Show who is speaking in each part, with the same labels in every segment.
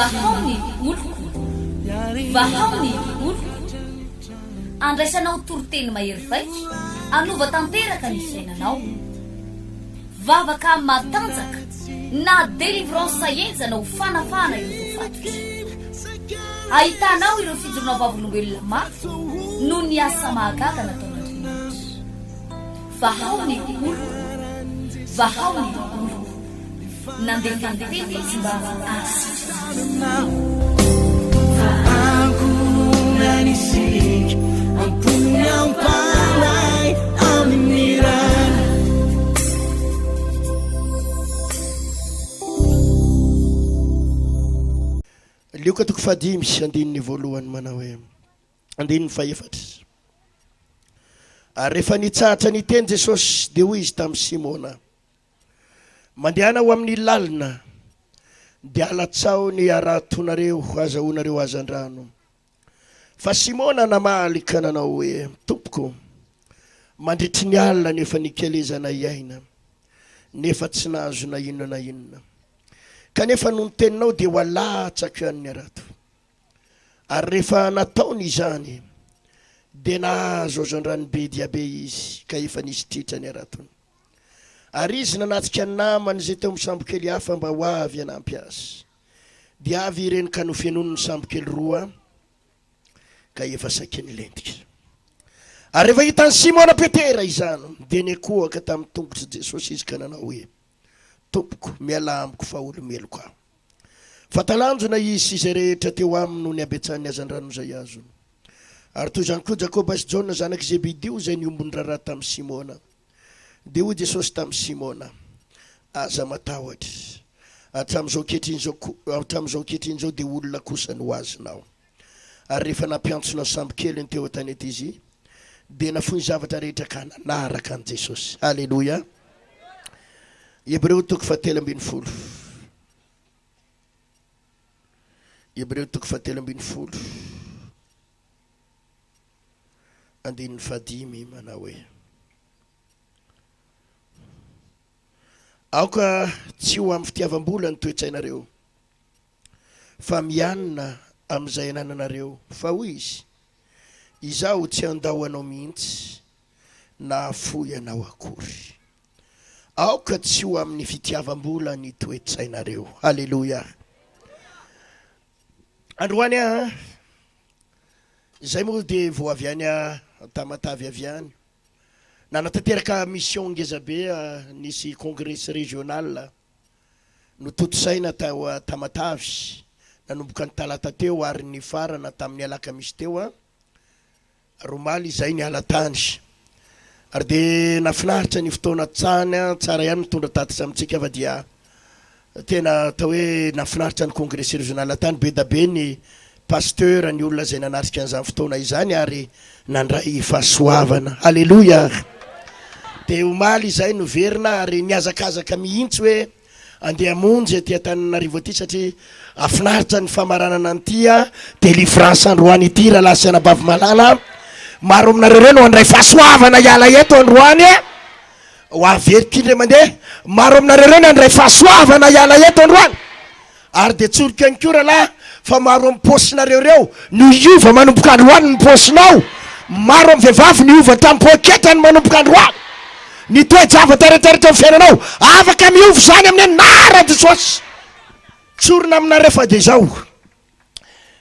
Speaker 1: Vahao ny oloko, vahao ny oloko. Andraisanao toriteny mahery vaika, hanova tanteraka ny fiainanao. Vavaka matanjaka na délivrance henjana ho fanafahana ireo voafatotra. Ahitanao ireo fijoroana vavolombelona mafy noho ny asa mahagaga nataon'Andriamanitra. Vahao ny oloko, vahao ny oloko. Nandefa ny teny izy mba hahasitrana azy.
Speaker 2: Lioka toko fahadimy andininy voalohany manao hoe andininy fahefatra. Ary rehefa nitsahatra niteny Jesosy dia hoy izy tamin'i Simona, Mandehana ho amin'ny lalina, dia alatsaho ny haratonareo hazahoanareo hazandrano. Fa Simona namaly ka nanao hoe, Tompoko, mandritry ny alina no efa nikelezanay aina, nefa tsy nahazo na inona na inona. Kanefa noho ny teninao dia ho alatsako ihany ny harato. Ary rehefa nataony izany, dia nahazo hazandrano be dia be izy, ka efa nisy tritra ny haratony. Ary izy nanatrika ny namany izay teo amin'ny sambokely hafa mba ho avy hanampy azy. Dia avy ireny ka nofenoiny ny sambokely roa, ka efa saiky nilentika. Ary rehefa hitan'i Simona Petera izany, dia niankohoka tamin'ny tongotr'i Jesosy izy ka nanao hoe, Tompoko, mialà amiko fa olo-meloka aho. Fa talanjona izy sy izay rehetra teo aminy noho ny habetsahan'ny hazandrano izay azony. Ary toy izany koa Jakoba sy Jaona zanak'i Zebedio izay niombon-draharaha tamin'i Simona. Dia hoy Jesosy tamin'i Simona, Aza matahotra, hatramin'izao ankehitriny izao hatramin'izao ankehitriny izao dia olona kosa no azonao. Ary rehefa nampiantsona ny sambokeliny teo an-tanety izy, dia nafoy ny zavatra rehetra ka nanaraka an'i Jesosy. Aleloia! Hebreo toko fahatelo ambin'ny folo. Hebreo toko fahatelo ambin'ny folo. Andininy fahadimy manao hoe, Aoka tsy ho amin'ny fitiavam-bola ny toe-tsainareo, fa mianina amin'izay anananareo, fa hoy Izy, Izaho tsy handao anao mihitsy, na hahafoy anao akory. Aoka tsy ho amin'ny fitiavam-bola ny toe-tsainareo. Haleloia! Androany aho, izay moa dia vao avy any Tamatave avy any. Nanatanteraka mission ngezabe nisy congrès régional notontosaina tao Tamatave nanomboka ny talata teo ary nifarana tamin'ny alakamisy teo. Ary omaly izay niala tany. Ary dia nafinaritra ny fotoana tany, tsara ihany mitondra tatitra amintsika fa dia tena atao hoe nafinaritra ny congrès régional tany, be da be ny pasteur, ny olona izay nanatrika an'izany fotoana izany ary nandray fahasoavana. Aleloia! Dia omaly izay noverina ary nihazakazaka mihitsy hoe Andeha hamonjy aty Antananarivo aty satria hafinaritra ny famaranana an'ity délivrance androany ity rahalahy sy anabavy malala. Maro aminareo ireo no handray fahasoavana hiala eto androany. Ho averiko indray mandeha, maro aminareo ireo no handray fahasoavana hiala eto androany. Ary dia tsoriko ihany koa rahalahy fa maro amin'ny paosinareo ireo no hiova manomboka androany ny paosinao. Maro amin'ny vehivavy no hiova hatramin'ny poketrany manomboka androany. Ny toe-javatra rehetra rehetra amin'ny fiainanao, afaka miova izany amin'ny anaran'i Jesosy. Tsorina aminareo fa dia izao,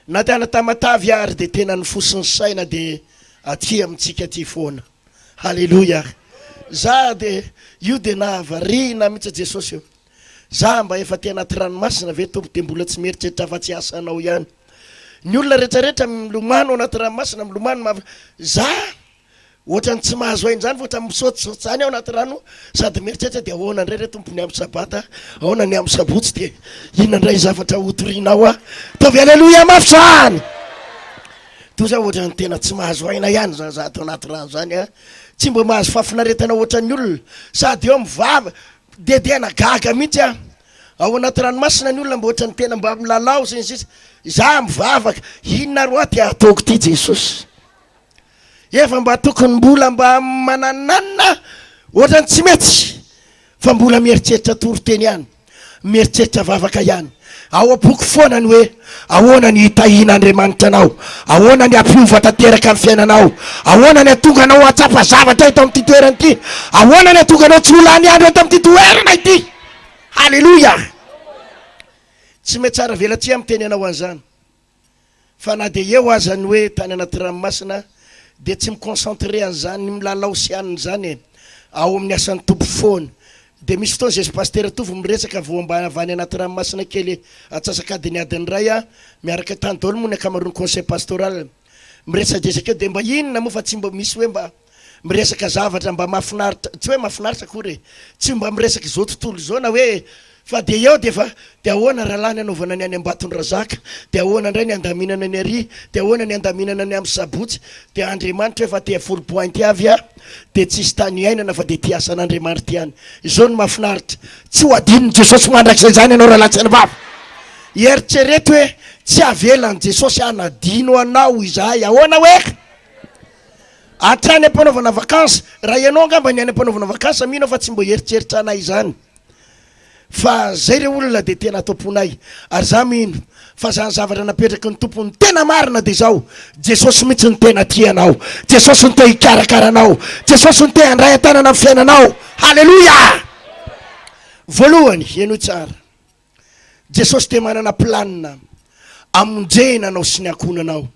Speaker 2: na dia any Tamatave ary dia tena ny fo sy ny saina dia aty amintsika aty foana. Haleloia. Za dia, io dia nahavariana mihitsy Jesosy io. Za mba efa aty anaty ranomasina ve Tompo dia mbola tsy mieritreritra afa-tsy asanao ihany. Ny olona rehetrarehetra milomano ao anaty ranomasina, milomano mafy. Za ohatran'ny tsy mahazo aina izany fa ohatran'ny misaotisaoty izany ao anaty rano sady mieritreritra dia ahoana indray re Tompo ny amin'ny sabata, ahoana ny amin'ny sabotsy dia inona indray zavatra hotorianao aho. Ataovy aleloia mafy izany. Toa za ohatran'ny tena tsy mahazo aina ihany izany za ato anaty rano izany a. Tsy mba mahazo fahafinaretana ohatran'ny olona sady eo mivava Dia tena gaga mihitsy aho. Ao anaty ranomasina ny olona mba ohatran'ny tena mba milalao sy ny sisa. Izaho mivavaka, inona ary hoa ty ataoko ty Jesosy? Efa mba tokony mbola mba manananina ohatran'ny tsy mety fa mbola mieritreritra toriteny ihany. Mieritreritra vavaka ihany. Ao am-poko foana ny hoe, ahoana ny hitahian'Andriamanitra anao? Ahoana ny hampiova tanteraka ny fiainanao? Ahoana ny hahatonga anao hahatsapa zavatra eto amin'ity toerana ity? Ahoana ny hahatonga anao tsy ho lany andro eto amin'ity toerana ity? Haleloia! Tsy mihatsara velatsihy aho miteny anao an'izany. Fa na dia eo aza ny hoe tany anaty ranomasina dia tsy mi-concentrer an'izany milalao sy anona izany e! Ao amin'ny asan'ny Tompo foana. Dia misy fotoana izay Pasitera Tovo miresaka vao mba avy any anaty ranomasina kely antsasak'adiny adiny iray aho miaraka tany daholo moa ny ankamaroan'ny conseil pastoral miresadresaka eo dia mba inona moa fa tsy mba misy hoe mba miresaka zavatra mba mahafinaritra, tsy hoe mahafinaritra akory e, tsy mba miresaka izao tontolo izao na hoe fa dia eo dia efa dia ahoana rahalahy ny hanaovana ny any Ambatondrazaka, dia ahoana indray ny handaminana ny ary, dia ahoana ny handaminana ny amin'ny sabotsy, dia Andriamanitra efa te Foulpointe avy aho dia tsisy tany iainana fa dia ity asan'Andriamanitra ity ihany. Izao no mahafinaritra, tsy ho adinon'i Jesosy mandrakizay izany ianao rahalahy tsy anabavy. Eritrereto hoe tsy avelan'i Jesosy hanadino anao izahay, ahoana hoe? Hatrany am-panaovana vacances, raha ianao angamba ny any am-panaovana vacances mino aho fa tsy mbo hieritreritra anay izany fa zay re olona dia tena ato am-ponay ary za mino fa zany zavatra napetraky ny Tompo ny tena marina dia izao, Jesosy mihitsy no tena tia anao, Jesosy no te hikarakara anao, Jesosy no te handray an-tanana ny fiainanao, haleloia! Voalohany, henoy tsara. Jesosy dia manana planina amonjena anao sy ny ankohonanao,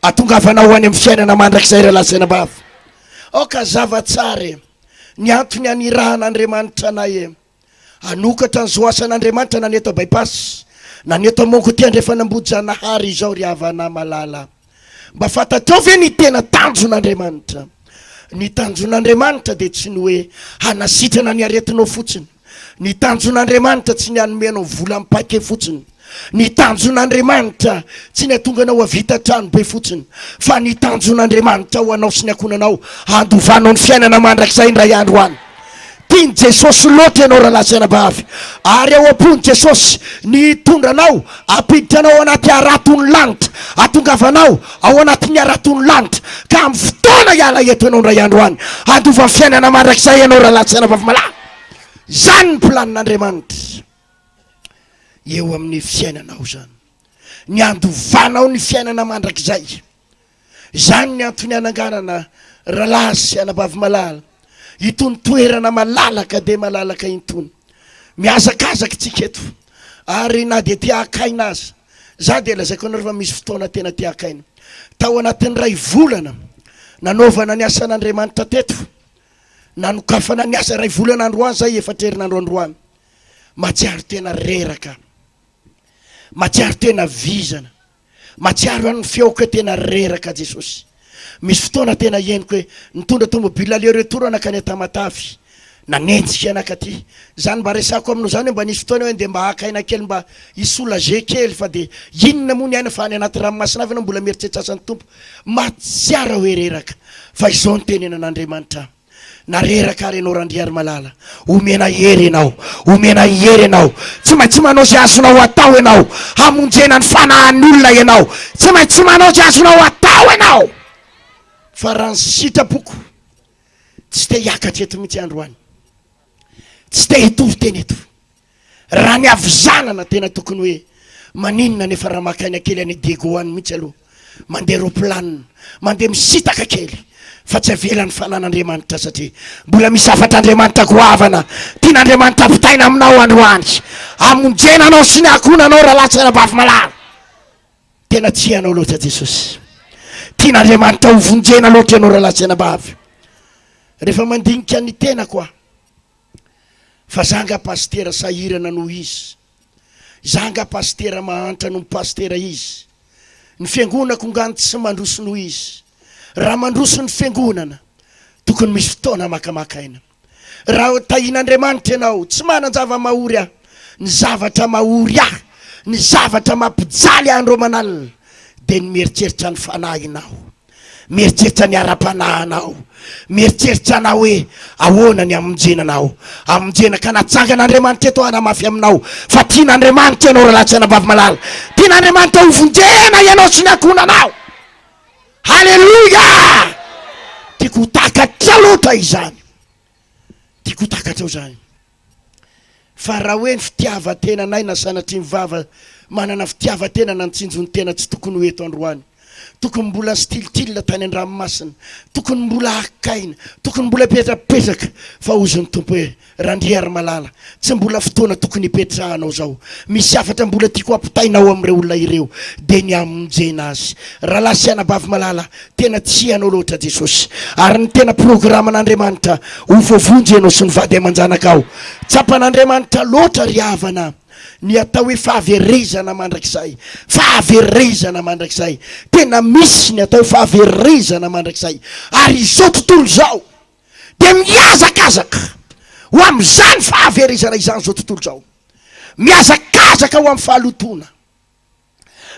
Speaker 2: atongavanao ho any amin'ny fiainana mandrakizay rahalahy sy anabavy. Aoka hazava tsara e, ny antony anirahan'Andriamanitra anay e, hanokatra ny zo asan'Andriamanitra na ny eto Bypass na ny eto Mongoty Andrefan'Ambohijanahary izao ry havana malala. Mba fantatrao ve ny tena tanjon'Andriamanitra? Ny tanjon'Andriamanitra dia tsy ny hoe hanasitrana ny aretinao fotsiny. Ny tanjon'Andriamanitra tsy ny hanome anao vola am-paquet fotsiny. Ny tanjon'Andriamanitra tsy ny hahatonga anao hahavita trano be fotsiny. Fa ny tanjon'Andriamanitra ho anao sy ny ankohonanao, handovanao ny fiainana mandrakizay indray andro any. Tian'i Jesosy loatra ianao rahalahy sy anabavy, ary ao am-pon'i Jesosy ny hitondra anao, hampiditra anao ao anaty haraton'ny lanitra, hahatongavanao ao anatin'ny haraton'ny lanitra, ka amin'ny fotoana hiala eto ianao indray andro any, handova fiainana mandrakizay ianao rahalahy sy anabavy malala. Izany ny planin'Andriamanitra eo amin'ny fiainanao izany. Ny handovanao ny fiainana mandrakizay. Izany ny antony hananganana rahalahy sy anabavy malala itony toerana malalaka dia malalaka intony. Mihazakazaka tsika eto ary na dia te haka aina aza, za dia lazaiko anareo fa misy fotoana tena te haka aina. Tao anatin'ny iray volana nanaovana ny asan'Andriamanitra teto, nanokafana ny asa iray volana androany zay, efatra herinandro androany, mahatsiaro tena reraka, mahatsiaro tena vizana. Matsiaro ihany ny feoko hoe tena reraka Jesosy. Misy fotoana tena henoko hoe nitondra tomobile aller retour nakany Tamatave, nanenjika nakaty. Zany mba resako aminao zany hoe mba nisy fotoana hoe ndeha mba haka aina kely mba hi soulager kely fa dia inona moa ny aina fa any anaty ranomasina avy ianao mbola mieritreritra asan'ny Tompo. Matsiaro hoe reraka fa izao no tenenan'Andriamanitra. Na reraka ary ianao Randriarimalala, omena hery ianao, omena hery ianao. Tsy maintsy manao izay azonao atao ianao, hamonjena ny fanahin'ny olona ianao. Tsy maintsy manao izay azonao atao ianao. Fa raha ny sitrapoko, tsy te hiakatra eto mihitsy androany. Tsy te hitory teny eto. Raha ny havizanana tena tokony hoe maninona nefa raha maka aina kely any Diego any mihitsy aloha, mandeha roplanina, mandeha misitaka kely fa tsy avela ny fanan'Andriamanitra satria mbola misy hafatr'Andriamanitra goavana tian'Andriamanitra ampitaina aminao androany hamonjena anao sy ny ankohonanao rahalahy sy anabavy malala. Tena tia anao loatra Jesosy. Tian'Andriamanitra ho vonjena loatra ianao rahalahy sy anabavy. Rehefa mandinika ny tenako aho Fa za nga pasitera sahirana noho izy? Za nga pasitera mahantra noho pasitera izy? Ny fiangonako nga no tsy mandroso noho izy? Raha mandroso ny fiangonana, tokony misy fotoana makamaka aina. Raha tahian'Andriamanitra ianao, tsy manan-java-mahory aho. Ny zavatra mahory ahy, ny zavatra mampijaly ahy andro aman'alina dia ny mieritreritra ny fanahinao. Mieritreritra ny ara-panahinao. Mieritreritra anao hoe ahoana ny hamonjena anao. Hamonjena ka natsangan'Andriamanitra eto hanamafy aminao fa tian'Andriamanitra ianao rahalahy sy anabavy malala. Tian'Andriamanitra ho vonjena ianao sy ny ankohonanao. Haleloia! Tiako ho takatra loatra izany. Tiako ho takatrao izany. Fa raha hoe ny fitiavan-tenanay na sanatria ny vava manana fitiavan-tena na nitsinjo ny tena tsy tokony ho eto androany. Tokony mbola nistilitily tany an-dranomasina, tokony mbola hakaina, tokony mbola hipetrapetraka fa hozy ny Tompo hoe, Randriarimalala, tsy mbola fotoana tokony hipetrahanao izao. Misy hafatra mbola tiako hampitaina ao amin'ireo olona ireo, dia ny hamonjena azy. Rahalahy sy anabavy malala, tena tia anao loatra Jesosy. Ary ny tena programan'Andriamanitra, ho voavonjy ianao sy ny vady aman-janakao. Tsapan'Andriamanitra loatra ry havana ny atao hoe fahaverezana mandrakizay. Fahaverezana mandrakizay. Tena misy ny atao hoe fahaverezana mandrakizay. Ary izao tontolo izao dia mihazakazaka ho amin'izany fahaverezana izany izao tontolo izao. Mihazakazaka ho amin'ny fahalotoana.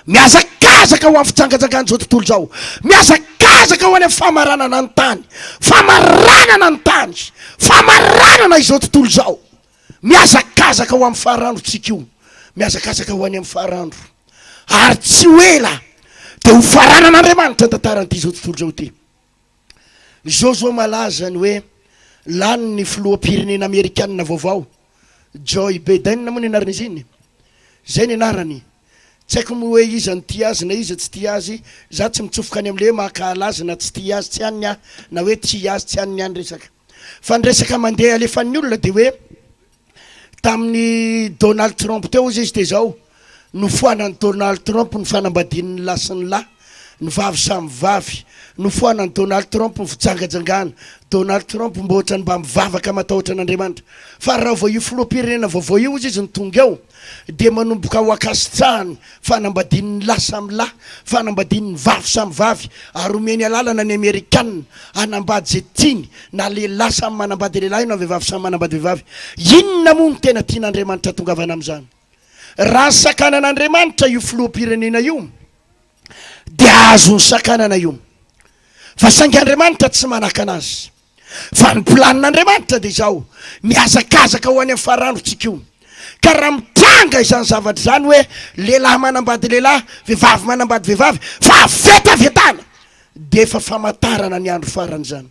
Speaker 2: Mihazakazaka ho amin'ny fijangajangana izao tontolo izao. Mihazakazaka ho any amin'ny famaranana ny tany. Famaranana ny tany. Famaranana izao tontolo izao. Mihazakazaka ho amin'ny farandro tsika io. Mihazakazaka ho any amin'ny farandro. Ary tsy ho ela dia ho faranan'Andriamanitra ny tantaran'ity izao tontolo izao ity. Izao izao malaza ny hoe lany ny filoham-pirenena amerikanina vaovao, Joe Biden moa ny anaran'izy iny? Izay ny anarany. Tsy haiko moa hoe iza no tia azy na iza tsy tia azy, za tsy mitsofoka any amin'ilay hoe mankahala azy na tsy tia azy, tsy any ny ahy, na hoe tia azy, tsy any ny ahy ny resaka. Fa ny resaka mandeha alefan'ny olona dia hoe tamin'ny Donald Trump teo hozy izy dia izao, nofoanan'i Donald Trump ny fanambadian'ny lahy sy ny lahy, ny vavy samy vavy, nofoanan'i Donald Trump ny fijangajangana, Donald Trump mba ohatran'ny mba mivavaka matahotra an'Andriamanitra. Fa raha vao io filoham-pirenena vaovao io hozy izy no tonga eo dia manomboka ho ankasitrahany fanambadian'ny lahy samy lahy, fanambadian'ny vavy samy vavy ary omeny alalana ny Amerikana hanambady izay tiany na lehilahy samy manambady lehilahy na vehivavy samy manambady vehivavy. Inona moa no tena tian'Andriamanitra hatongavana amin'izany? Raha sakanan'Andriamanitra io filoham-pirenena io dia azony sakanana io. Fa saingy Andriamanitra tsy manakana azy. Fa ny planin'Andriamanitra dia izao, mihazakazaka ho any amin'ny farandro tsika io. Ka raha mitranga izany zavatra izany hoe lehilahy manambady lehilahy, vehivavy manambady vehivavy, fahavetavetana, dia efa famantarana ny andro farany izany.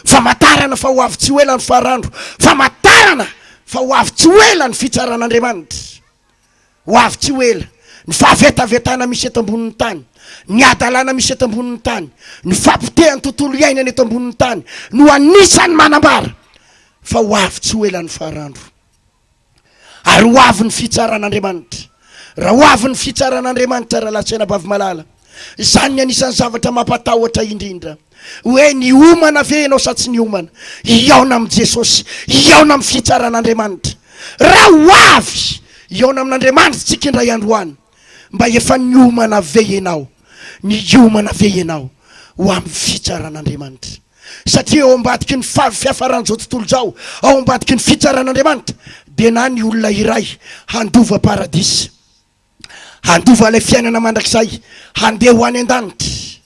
Speaker 2: Famantarana fa ho avy tsy ho ela ny farandro. Famantarana fa ho avy tsy ho ela ny fitsaran'Andriamanitra. Ho avy tsy ho ela ny fahavetavetana misy eto ambonin'ny tany, ny hadalana misy eto ambonin'ny tany, ny fahapotehan'ny tontolo iainana eto ambonin'ny tany no anisan'ny manambara fa ho avy tsy ho ela ny farandro. Ary ho avy ny fitsaran'Andriamanitra. Raha ho avy ny fitsaran'Andriamanitra, rahalahy sy anabavy malala, izany ny anisan'ny zavatra mampatahotra indrindra. Hoe niomana ve ianao sa tsy niomana hihaona amin'i Jesosy, hihaona amin'ny fitsaran'Andriamanitra? Raha ho avy hihaona amin'Andriamanitra isika indray andro any, mba efa niomana ve ianao? Niomana ve ianao ho amin'ny fitsaran'Andriamanitra? Satria ao ambadiky ny fiafaran'izao tontolo izao, ao ambadiky ny fitsaran'Andriamanitra, dia na ny olona iray handova paradisa, Handova ilay fiainana mandrakizay, handeha ho any an-danitra.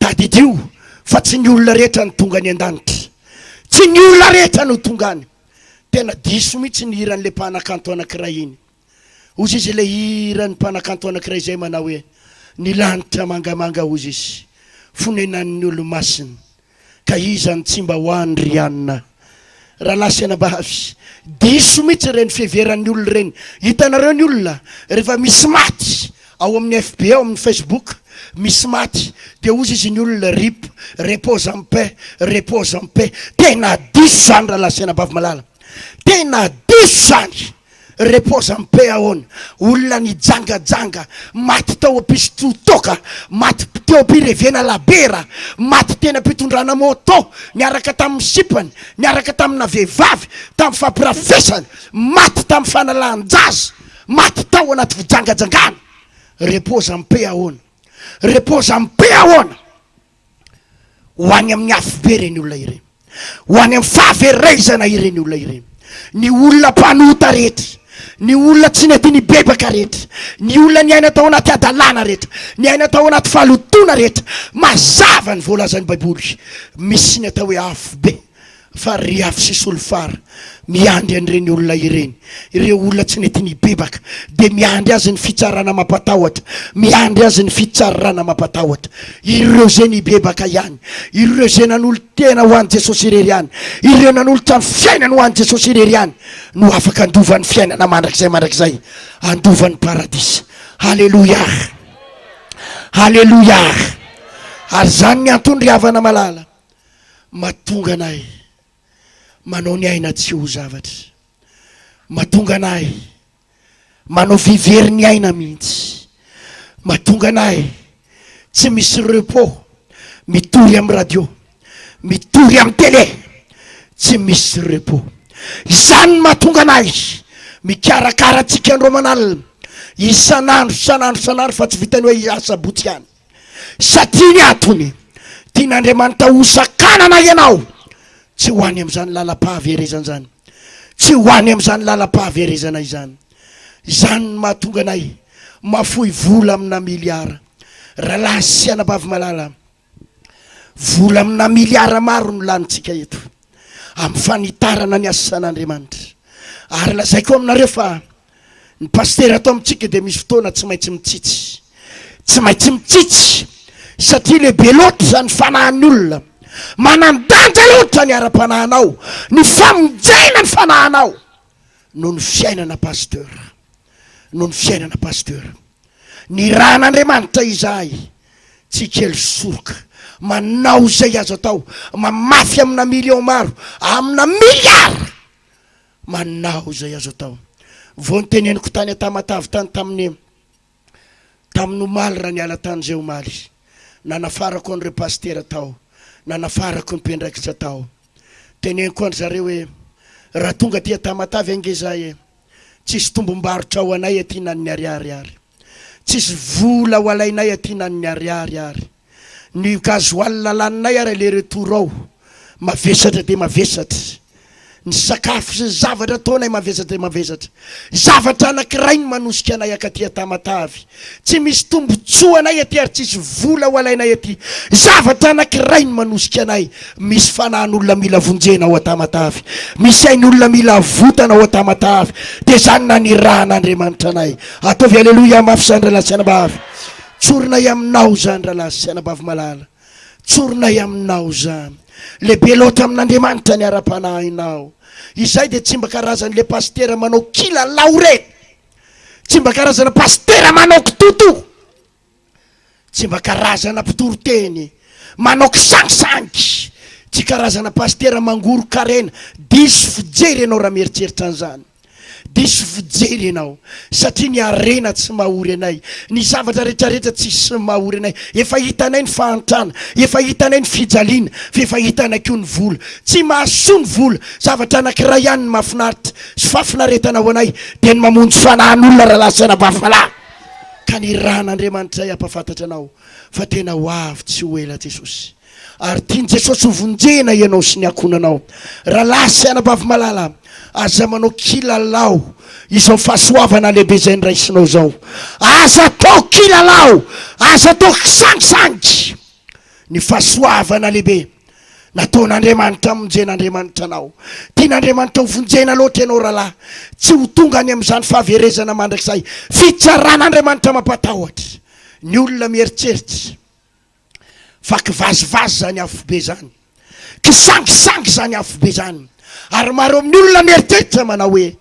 Speaker 2: Tadidio fa tsy ny olona rehetra no tonga any an-danitra. Tsy ny olona rehetra no tonga any. Tena diso mihitsy ny hiran'ilay mpanakanto anankiray iny. Hozy izy ilay hiran'ny mpanakanto anankiray izay manao hoe, Ny lanitra mangamanga hozy izy, fonenan'ny olo-masina. Ka iza no tsy mba ho any ry anona? Rahalahy sy anabavy, diso mihitsy ireny fiheveran'ny olona ireny. Hitanareo ny olona rehefa misy maty ao amin'ny FB ao amin'ny Facebook, misy maty dia hozy izy ny olona rip, repose en paix, repose en paix. Tena diso izany rahalahy sy anabavy malala. Tena diso izany. Repose en paix ahoana? Olona nijangajanga, maty tao am-pisotroan-toaka, maty teo am-pirevena labera, maty teny am-pitondrana moto niaraka tamin'ny sipany, niaraka tamina vehivavy, tamin'ny fampirafesana, maty tamin'ny fanalan-jaza, maty tao anaty fijangajangana. Repose en paix ahoana? Repose en paix ahoana? Ho any amin'ny afobe ireny olona ireny. Ho any amin'ny fahaverezana ireny olona ireny. Ny olona mpanota rehetra, ny olona tsy nety nibebaka rehetra, ny olona niaina tao anaty hadalana rehetra, niaina tao anaty fahalotoana rehetra, mazava ny voalazan'ny Baiboly, misy ny atao hoe afobe, fa ry afo sy solifara. Miandry an'ireny olona ireny, ireo olona tsy nety nibebaka, dia miandry azy ny fitsarana mampatahotra, miandry azy ny fitsarana mampatahotra. Ireo izay nibebaka ihany, ireo izay nanolo-tena ho an'i Jesosy irery ihany, ireo nanolotra ny fiainany ho an'i Jesosy irery ihany no afaka handova ny fiainana mandrakizay mandrakizay, handova ny paradisa. Haleloia! Haleloia! Ary izany ny antony ry havana malala, mahatonga anay. manao ny aina tsy ho zavatra, mahatonga anay manao vy very ny aina mihitsy, mahatonga anay tsy misy repos, mitory amin'ny radio, mitory amin'ny télé, tsy misy repos. Izany no mahatonga anay mikarakara antsika andro aman'alina, isan'andro, isan'andro, isan'andro fa tsy vitan'ny hoe asabotsy ihany. Satria ny antony, tian'Andriamanitra hosakanana ianao tsy ho any amin'izany lalam-pahaverezana izany, tsy ho any amin'izany lalam-pahaverezana izany. Izany no mahatonga anay mahafoy vola amina miliara. Rahalahy sy anabavy malala, vola amina miliara maro no lanintsika eto amin'ny fanitarana ny asan'Andriamanitra. Ary lazaiko aminareo fa Ny pasitera ato amintsika dia misy fotoana tsy maintsy mitsitsy. Tsy maintsy mitsitsy satria lehibe loatra izany fanahin'ny olona. Manan-danja loatra ny ara-panahinao, ny famonjena ny fanahinao noho ny fiainana pasteur. Noho ny fiainana pasteur. Nirahan'Andriamanitra izahay tsy kely soroka, manao izay azo atao, mamafy amina millions maro, amina milliards. Manao izay azo atao. Vao noteneniko tany Tamatave tany tamin'ny tamin'ny omaly raha niala tany izay omaly. Nanafarako an'ireo pasitera tao, nanafarako ny mpiandraikitra tao. Teneniko an-dry zareo hoe raha tonga aty Tamatave ange izahay e, tsisy tombom-barotra ho anay aty na ny ariary ary. Tsisy vola ho alainay aty na ny ariary ary. Ny gasoil laninay ary aller retour ao mavesatra dia mavesatra. Ny sakafo sy ny zavatra ataonay mavesatra dia mavesatra. Zavatra anankiray no manosika anay akaty Tamatave. Tsy misy tombotsoa anay aty ary tsisy vola ho alainay aty. Zavatra anankiray no manosika anay. Misy fanahin'olona mila vonjena ao Tamatave. Misy ain'olona mila avotana ao Tamatave. Dia izany nanirahan'Andriamanitra anay. Ataovy aleloia mafy izany rahalahy sy anabavy. Tsorinay aminao izany rahalahy sy anabavy malala. Tsorinay aminao izany. Lehibe loatra amin'Andriamanitra ny ara-panahinao. Izay dia tsy mba karazan'ilay pasitera manao kilalao ireny. Tsy mba karazana pasitera manao kitoto. Tsy mba karazana mpitory teny manao kisangisangy. Tsy karazana pasitera mangoron-karena. Diso fijery ianao raha mieritreritra an'izany. Diso fijery ianao satria ny harena tsy mahory anay, ny zavatra retraretra tsisy mahory anay, efa hitanay ny fahantrana, efa hitanay ny fijaliana, fa efa hitanay koa ny vola, tsy mahasoa ny vola, zavatra anakiray ihany ny mahafinaritra sy fahafinaretana ho anay dia ny mamonjy fanahin'olona rahalahy sy anabavy malala, ka ny ran'Andriamanitra izay hampafantatra anao fa tena ho avy tsy ho ela Jesosy. Ary tian'i Jesosy ho vonjena ianao sy ny ankohonanao. Rahalahy sy anabavy malala, aza manao kilalao izao fahasoavana lehibe izay noraisinao izao. Aza atao kilalao, aza atao kisangisangy ny fahasoavana lehibe nataon'Andriamanitra hamonjen'Andriamanitra anao. Tian'Andriamanitra ho vonjena loatra ianao rahalahy, tsy ho tonga any amin'izany fahaverezana mandrakizay. Fitsaran'Andriamanitra mampatahotra ny olona mieritreritra. Fa kivazivazy zany afobe zany, kisangisangy zany afobe zany, ary maro amin'ny olona mieritreritra manao hoe,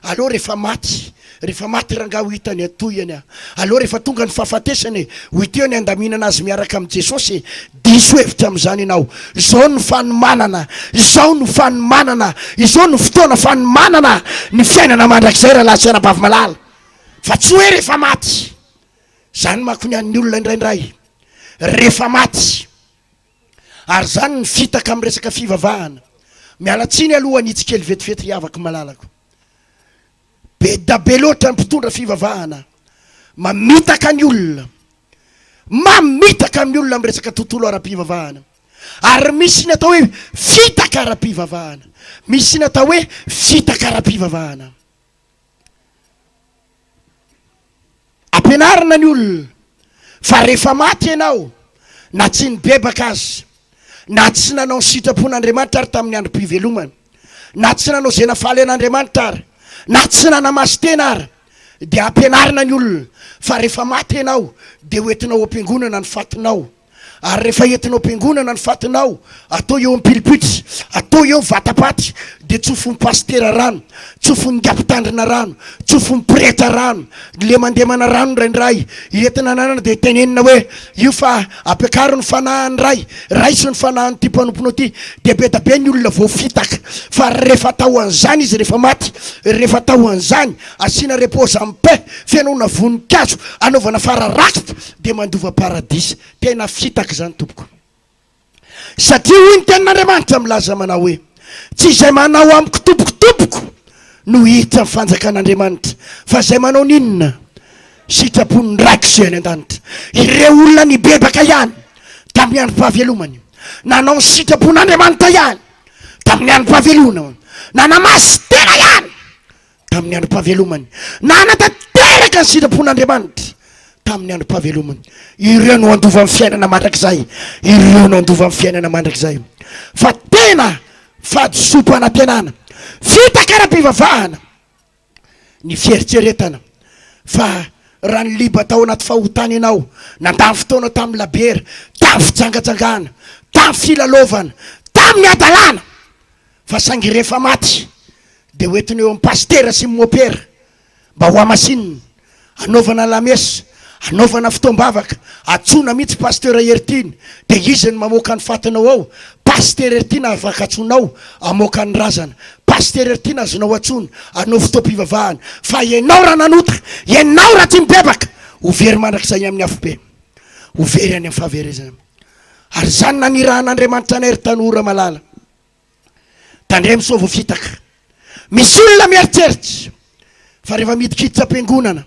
Speaker 2: aleo rehefa maty, rehefa maty rangahy ho hita ny atohiny a, aleo rehefa tonga ny fahafatesana e, ho hita eo ny handaminana azy miaraka amin'i Jesosy e, diso hevitra amin'izany ianao, izao no fanomanana, izao no fanomanana, izao no fotoana fanomanana ny fiainana mandrakizay rahalahy sy anabavy malala, fa tsy hoe rehefa maty. Zany manko ny an'ny olona indraindray rehefa maty. Ary zany ny fitaka amin'ny resaka fivavahana. Miala tsiny aloha hanitsy kely vetivety ry havako malalako. Be da be loatra ny mpitondra fivavahana mamitaka ny olona. Mamitaka ny olona amin'ny resaka tontolo ara-pivavahana. Ary misy ny atao hoe fitaka ara-pivavahana. Misy ny atao hoe fitaka ara-pivavahana. Ampianarina ny olona fa rehefa maty ianao, na tsy nibebaka aza, na tsy nanao ny sitrapon'Andriamanitra ary tamin'ny androm-pivelomana, Na tsy nanao izay nahafaly an'Andriamanitra ary, na tsy nanamasin-tena ary, dia ampianarina ny olona fa rehefa maty ianao dia ho entinao ao am-piangonana ny fatinao. Ary rehefa entinao am-piangonana ny fatinao, atao eo amin'ny pilipitra, atao eo vata-paty, dia tsofin'ny pasitera rano, tsofin'ny mpitandrina rano, tsofin'ny pretra rano, lemandemana rano indraindray, entina ananana dia tenenina hoe io fa ampiakaro ny fanahin'ny Ray, raiso ny fanahin'ity mpanomponao ity, dia be da be ny olona voafitaka, fa rehefa atao an'izany izy rehefa maty, rehefa atao an'izany, asiana repose en paix, fenoina voninkazo, anaovana fara rakitra, dia mandova paradisa. Tena fitaka izany tompoko. Satria hoy ny tenin'Andriamanitra milaza manao hoe, Tsy izay manao amiko tompoko tompoko no hiditra amin'ny fanjakan'Andriamanitra, fa izay manao ny inona? Sitrapon'ny Raiko izay any an-danitra. Ireo olona nibebaka ihany tamin'ny androm-pahavelomany, nanao ny sitrapon'Andriamanitra ihany tamin'ny androm-pahavelomany, nanamasy tena ihany tamin'ny androm-pahavelomany, nanatanteraka ny sitrapon'Andriamanitra tamin'ny androm-pahavelomany. Ireo no handova ny fiainana mandrakizay, ireo no handova ny fiainana mandrakizay. Fa tena fahadisoam-panantenana, fitaka ara-pivavahana ny fieritreretana fa raha niliba tao anaty fahotana ianao, nandany fotoana tamin'ny labiera, tamin'ny fijangajangana, tamin'ny filalaovana, tamin'ny hadalana, fa saingy rehefa maty dia hoentina eo amin'ny pasitera sy ny mopera mba ho hamasinina, hanaovana lamesa, hanaovana fotoam-bavaka, antsoina mihitsy pasteur Heritiana dia izy no mamoaka ny fatinao ao, pasitera Heritiana afaka antsoinao hamoaka ny razana, pasitera Heritiana azonao antsoina hanao fotoam-pivavahana, fa ianao raha nanota, ianao raha tsy mibebaka, ho very mandrakizay amin'ny afobe, ho very any amin'ny fahaverezana. Ary izany nanirahan'Andriamanitra anay ry tanora malala. Tandremo sao voafitaka. Misy olona mieritreritra fa rehefa midikiditra am-piangonana,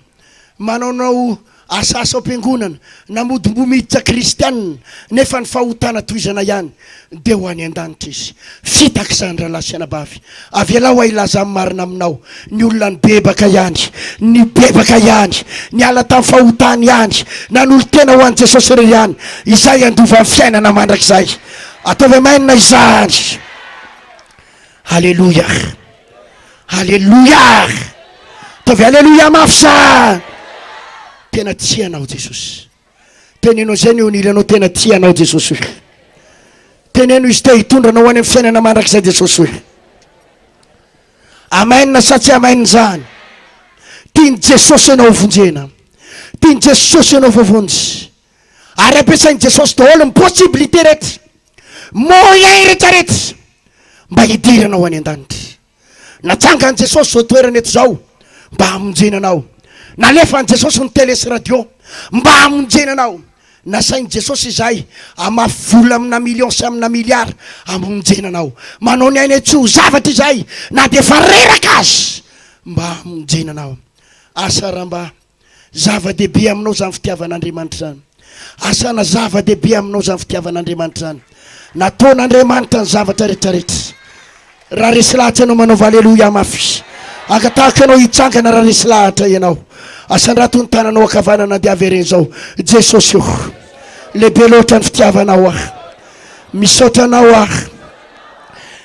Speaker 2: manaonao asaasa ao am-piangonana, na mody mbo miditra kristianina, nefa ny fahotana tohizana ihany, dia ho any an-danitra izy. Fitaka izany rahalahy sy anabavy. Avelao aho hilaza ny marina aminao, ny olona nibebaka ihany, nibebaka ihany, niala tamin'ny fahotany ihany, nanolo-tena ho an'i Jesosy irery ihany, izay handova ny fiainana mandrakizay. Ataovy amen izany. Aleloia. Aleloia. Ataovy aleloia mafy izany. Tena tia anao Jesosy. Teneno izay ny eo anilanao tena tia anao Jesosy. Teneno izy te hitondra anao any amin'ny fiainana mandrakizay Jesosy. Amen sa tsy amen izany? Tian'i Jesosy ianao vonjena. Tian'i Jesosy ianao voavonjy. Ary ampiasain'i Jesosy daholo ny possibilité rehetra, moyen rehetra rehetra mba hidirana ho any an-danitra. Natsangan'i Jesosy izao toerana eto izao mba hamonjena anao. Nalefan'i Jesosy ny télé sy radio mba hamonjena anao. Nasain'i Jesosy izahay hamafy vola amina millions sy amina milliards hamonjena anao. Manao ny ainay tsy ho zavatra izahay na dia efa reraka aza mba hamonjena anao. Asa raha mba Zava-dehibe aminao izany fitiavan'Andriamanitra izany. Asana zava-dehibe aminao izany fitiavan'Andriamanitra izany. Nataon'Andriamanitra ny zavatra rehetra rehetra. Raha resy lahatra ianao manaova aleloia mafy. Angatahako ianao hitsangana raha resy lahatra ianao. Asandrato ny tananao ankavanana dia avereno izao. Jesosy o, lehibe loatra ny fitiavanao ahy. Misaotra anao aho.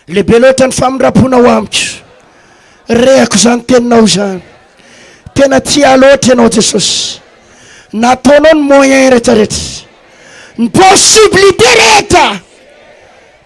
Speaker 2: Lehibe loatra ny famindram-ponao amiko. Rehako izany teninao izany. Tena tia ahy loatra ianao Jesosy. Nataonao ny moyen rehetra rehetra. Ny possibilité rehetra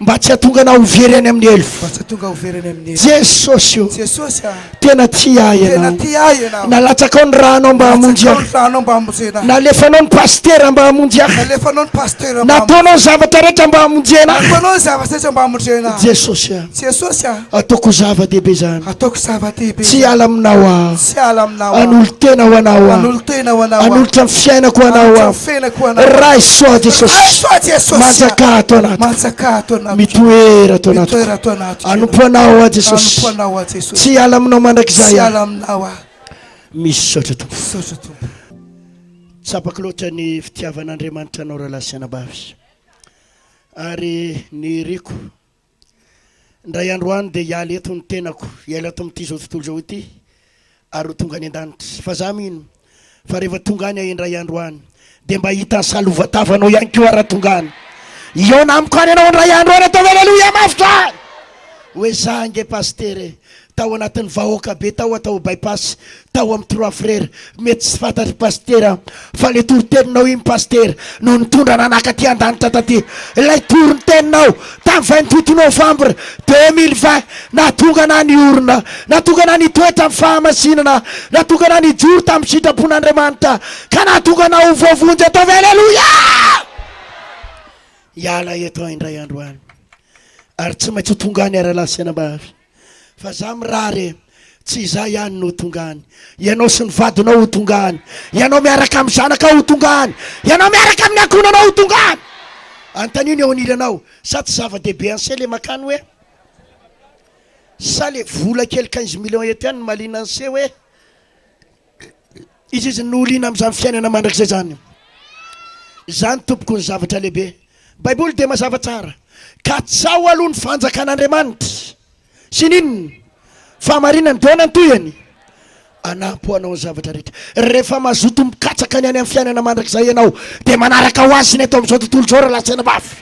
Speaker 2: mba tsy hahatonga anao ho very any amin'ny helo.
Speaker 3: Mba tsy hahatonga ho very any amin'ny helo.
Speaker 2: Jesosy o.
Speaker 3: Jesosy a.
Speaker 2: Tena tia ahy
Speaker 3: Tena
Speaker 2: ianao.
Speaker 3: tia ahy ianao.
Speaker 2: Nalatsakao ny ranao mba hamonjy
Speaker 3: Nalatsakao
Speaker 2: ahy.
Speaker 3: ny ranao mba hamonjena ahy.
Speaker 2: Nalefanao ny pasitera mba hamonjy ahy.
Speaker 3: Nalefanao ny pasitera mba
Speaker 2: Nataonao ny zavatra rehetra mba hamonjena ahy.
Speaker 3: Nataonao ny zavatra rehetra mba hamonjena ahy.
Speaker 2: Jesosy a.
Speaker 3: Jesosy a.
Speaker 2: Ataoko zava-dehibe izany.
Speaker 3: Ataoko zava-dehibe
Speaker 2: Tsy
Speaker 3: izany.
Speaker 2: hiala aminao aho.
Speaker 3: Tsy hiala aminao aho.
Speaker 2: Hanolo-tena ho anao aho.
Speaker 3: Hanolo-tena ho anao aho.
Speaker 2: Hanolotra ny fiainako ho anao
Speaker 3: Hanolotra
Speaker 2: aho.
Speaker 3: ny fiainako ho anao aho.
Speaker 2: Raiso aho Jesosy.
Speaker 3: Raiso aho Jesosy.
Speaker 2: Manjakà ato anatiko.
Speaker 3: Manjakà ato anatiko.
Speaker 2: Mitoera ato anatiko.
Speaker 3: Mitoera ato anatiko.
Speaker 2: Hanompo anao aho Jesosy.
Speaker 3: Hanompo anao aho Jesosy.
Speaker 2: Tsy hiala aminao mandrakizay
Speaker 3: Tsy
Speaker 2: aho.
Speaker 3: hiala aminao aho.
Speaker 2: Misaotra Tompo.
Speaker 3: Misaotra Tompo.
Speaker 2: Tsapako loatra ny fitiavan'Andriamanitra anao rahalahy sy anabavy. Ary ny iriko Indray andro any dia hiala eto ny tenako, hiala eto amin'ity izao tontolo izao ity, ary ho tonga any an-danitra. Fa za mino fa rehefa tonga any aho indray andro any, dia mba hahita ny salovatavanao ihany koa raha tonga any. Hihaona amiko any ianao indray andro any, ataovy aleloia mafy zany! Hoe za ange Pasitera e! Tao anatin'ny vahoaka be tao atao by-pass tao amin'ny Trois Frères. Mety tsy fantatr'i Pasitera fa le toriteninao iny Pasitera no nitondra nanaka aty an-danitra taty. Ilay toriteninao tamin'ny 28 novembre 2020 nahatonga anah niorina, nahatonga anah nitoetra amin'ny fahamasinana, nahatonga anah nijoro tamin'ny sitrapon'Andriamanitra ka nahatonga anah ho voavonjy. Ataovy Aleloia! Hiala eto aho indray andro any ary tsy maintsy ho tonga any rahalahy sy anabavy fa za mirary e, tsy izaho ihany no ho tonga any, ianao sy ny vadinao ho tonga any, ianao miaraka amin'ny zanakao ho tonga any, ianao miaraka amin'ny ankohonanao ho tonga any. Anontanio ny eo anilanao, sa tsy zava-dehibe anse le makany hoe? Sa le vola kely 15 millions eto ihany no mahaliana anse hoe? Izy izy no liana amin'izany fiainana mandrakizay izany. Izany tompoko ny zavatra lehibe. Baiboly dia mazava tsara. Katsaho aloha ny fanjakan'Andriamanitra sy ny inona? Fahamarinany. Dia ahoana ny tohiny? Hanampy ho anao ny zavatra rehetra. Rehefa mazoto mikatsaka ny any amin'ny fiainana mandrakizay ianao, dia manaraka ho azy ny eto amin'izao tontolo izao rahalahy sy anabavy.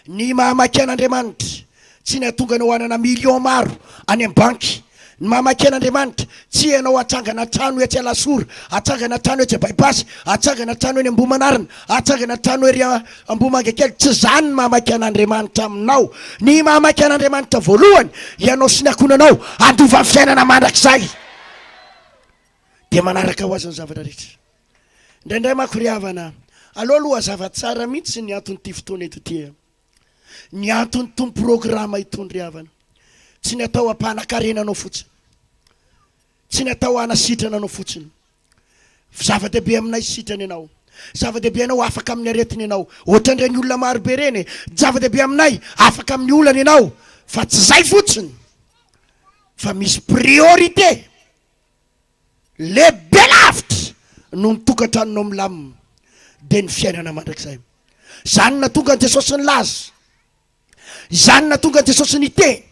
Speaker 2: Ny mahamaika an'Andriamanitra tsy ny hahatonga anao hanana millions maro any amin'ny banky. Ny mahamaika an'Andriamanitra tsy ianao hatsangana trano etsy Alasora, hatsangana trano etsy By-pass, hatsangana trano eny Ambohimanarina, hatsangana trano ery Ambohimangakely. Tsy izany ny mahamaika an'Andriamanitra aminao. Ny mahamaika an'Andriamanitra voalohany, ianao sy ny ankohonanao handova ny fiainana mandrakizay. Dia manaraka ho azy ny zavatra rehetra. Indraindray manko ry havana, aleo aloha hazava tsara mihitsy ny anton'ity fotoana eto ity e. Ny anton'itony programa itony ry havana, tsy ny atao hampanakarena anao fotsiny, tsy ny atao hanasitrana anao fotsiny. Zava-dehibe aminay sitrana ianao, zava-dehibe anao afaka amin'ny aretina ianao, ohatran'ireny olona maro be ireny e. Zava-dehibe aminay afaka amin'ny olana ianao, fa tsy izay fotsiny, fa misy priorité. Lehibe lavitra noho ny tokantranonao milamina dia ny fiainana mandrakizay. Izany no nahatonga an'i Jesosy nilaza, izany no nahatonga an'i Jesosy niteny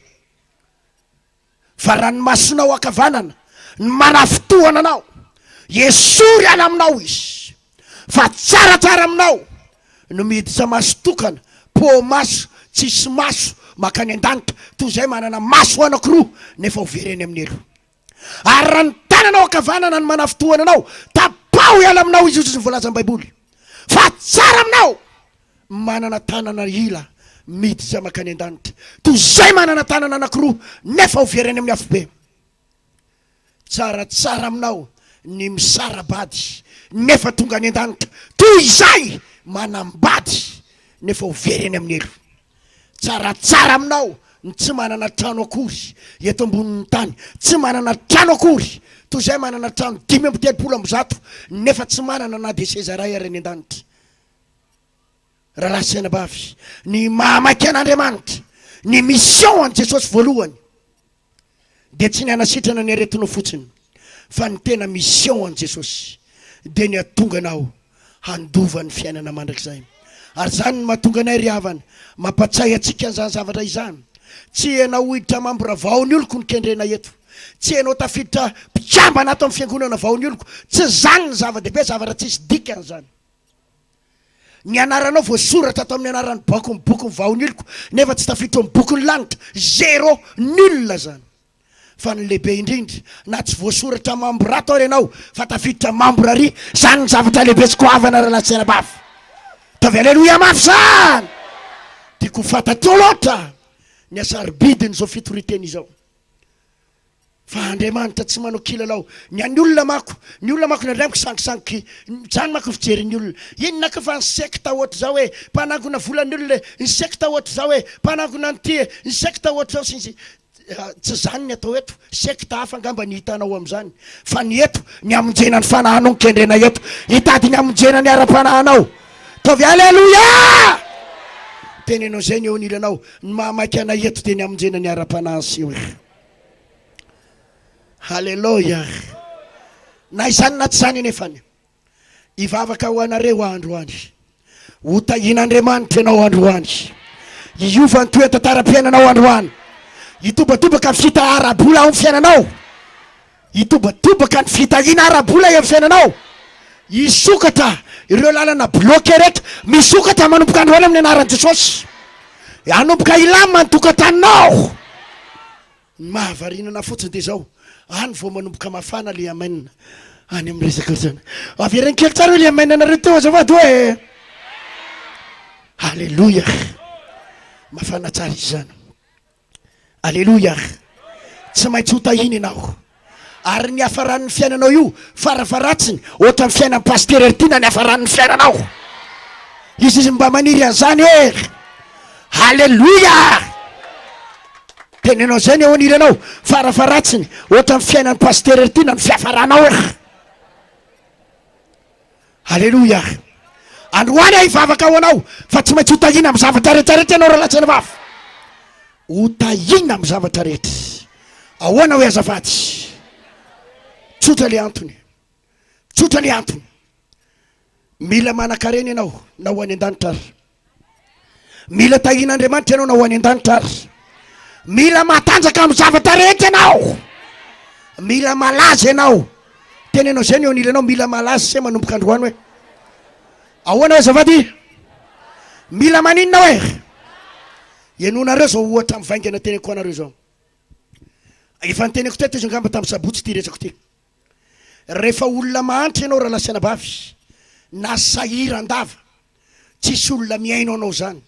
Speaker 2: fa raha ny masonao ankavanana no manafintohana anao, esory hiala aminao izy, fa tsaratsara aminao no miditra maso tokana, poa-maso, tsisy maso, mankany an-danitra, toy izay manana maso anankiroa nefa ho very any amin'ny helo. Ary raha ny tananao ankavanana no manafintohana anao, tapaho hiala aminao izy, hoy ny voalazan'ny Baiboly. Fa tsara aminao manana tanana ila miditra mankany an-danitra, toy izay manana tanana anankiroa nefa ho very any amin'ny afobe. Tsaratsara aminao ny misara-bady nefa tonga any an-danitra, toy izay manambady nefa ho very any amin'ny helo. Tsaratsara aminao ny tsy manana trano akory eto ambonin'ny tany, tsy manana trano akory, toy izay manana trano 135 nefa tsy manana na dia seza iray ary any an-danitra. Rahalahy sy anabavy, ny mahamaika an'Andriamanitra, ny mission an'i Jesosy voalohany, dia tsy ny hanasitrana ny aretinao fotsiny fa ny tena mission an'i Jesosy dia ny hahatonga anao handova ny fiainana mandrakizay. Ary izany no mahatonga anay ry havana mampatsiahy antsika an'izany zavatra izany. Tsy ianao hiditra mambra vao ny oloko no kendrena eto. Tsy ianao tafiditra mpikambana ato amin'ny fiangonana vao ny oloko. Tsy izany ny zava-dehibe, zavatra tsisy dikany izany. Ny anaranao voasoratra ato amin'ny anaran'ny bokin'ny bokin'ny vaoniloko nefa tsy tafiditra ao amin'ny bokin'ny lanitra. Zéro, nul zany. Fa ny lehibe indrindra, na tsy voasoratra membre ato ary ianao fa tafiditra membre ary, zany ny zavatra lehibe sy goavana rahalahy sy anabavy. Ataovy aleloia mafy zany! Tiako ho fantatrao loatra ny hasarobidin'izao fitorian-teny izao. Fa Andriamanitra tsy manao kilalao. Ny an'ny olona manko, ny olona manko indraindray misangisangy, izany manko ny fijerin'ny olona. Inona ko fa ny sekta ohatr'izao e, mpanangona volan'ny olona e, ny sekta ohatr'izao e, mpanangona an'ity e, ny sekta ohatr'izao sy ny sisa. Tsy izany ny atao eto, sekta hafa angamba ny hitanao amin'izany. Fa ny eto, ny hamonjena ny fanahinao no kendrena eto. Hitady ny hamonjena ny ara-panahinao. Ataovy Aleloia! Teneno an'izay ny eo anilanao, ny mahamaika anay eto dia ny hamonjena ny ara-panahy sy. Haleloia! Na izany na tsy izany anefany, hivavaka ho anareo aho androany. Ho tahian'Andriamanitra ianao androany. Hiova ny toe-tantaram-piainanao androany. Hitobatoboka ny fita ara-bola ao amin'ny fiainanao. Hitobatoboka ny fitahiana ara-bola eo amin'ny fiainanao. Hisokatra ireo lalana bloqué rehetra. Misokatra manomboka androany amin'ny anaran'i Jesosy. Hanomboka hilamina ny tokantranonao. Ny mahavariana anah fotsiny dia izao, any vao manomboka mafana le amen any amin'ny resaka izany. Avereno kely tsara hoe le amen anareo teo azafady hoe. Alléluia. Mafana tsara izy izany. Aleloia! Tsy maintsy ho tahiana ianao. Ary ny hafaran'ny fiainanao io, farafaharatsiny, ohatran'ny fiainan'i Pasitera Ertina ny hafaran'ny fiainanao. Izy izy mba maniry an'izany e! Aleloia! Teneno an'izay ny eo anilanao, farafaharatsiny, ohatran'ny fiainan'i Pasitera Ertina ny fiafaranao e! Aleloia! Androany aho hivavaka ho anao fa tsy maintsy ho tahiana amin'ny zavatra rehetra rehetra ianao rahalahy sy anabavy. Ho tahiana amin'ny zavatra rehetra. Ahoana hoe azafady? Tsotra le antony. Tsotra le antony. Mila manan-karena ianao na ho any an-danitra ary. Mila tahian'Andriamanitra ianao na ho any an-danitra ary. Mila matanjaka amin'ny zavatra rehetra ianao. Mila malaza ianao. Teneno izay ny eo anilanao, mila malaza se manomboka androany hoe. Ahoana hoe azafady? Mila maninona hoe? Henoinareo izao ohatra mivaingana teneniko anareo izao. Efa niteneniko teto izy angamba tamin'ny sabotsy ity resako ity. Rehefa olona mahantra ianao rahalahy sy anabavy, na sahiran-dava, tsisy olona mihaino anao izany.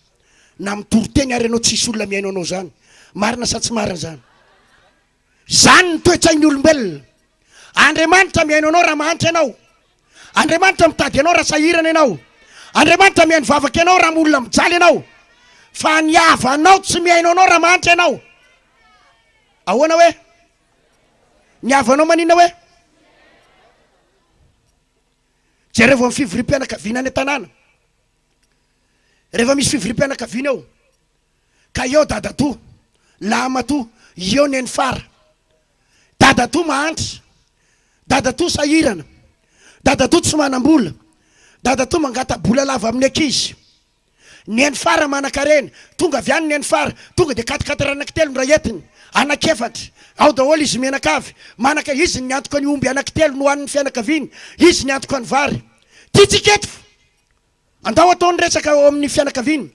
Speaker 2: Na mitory teny ary ianao tsisy olona mihaino anao izany. Marina sa tsy marina izany? Izany ny toe-tsain'ny olombelona. Andriamanitra mihaino anao raha mahantra ianao. Andriamanitra mitady anao raha sahirana ianao. Andriamanitra mihaino vavaka ianao raha olona mijaly ianao. Fa ny havanao tsy mihaino anao raha mahantra ianao. Ahoana hoe? Ny havanao maninona hoe? Jerevo amin'ny fivoriam-pianakaviana any an-tanàna. Rehefa misy fivoriam-pianakaviana eo, ka eo dadatoa, lahimatoa, eo nenifara. Dadatoa mahantra, dadatoa sahirana, dadatoa tsy manam-bola, dadatoa mangata-bola lava amin'ny ankizy. Nenifara manankarena, tonga avy any Nenifara, tonga dia quatre-quatre anankitelo ny ray entiny, anankiefatra, ao daholo izy mianakavy, manaka, izy ny niantoka ny omby anankitelo nohanin'ny fianakaviany, izy niantoka ny vary. Tiantsika eto, andao atao ny resaka ao amin'ny fianakaviana,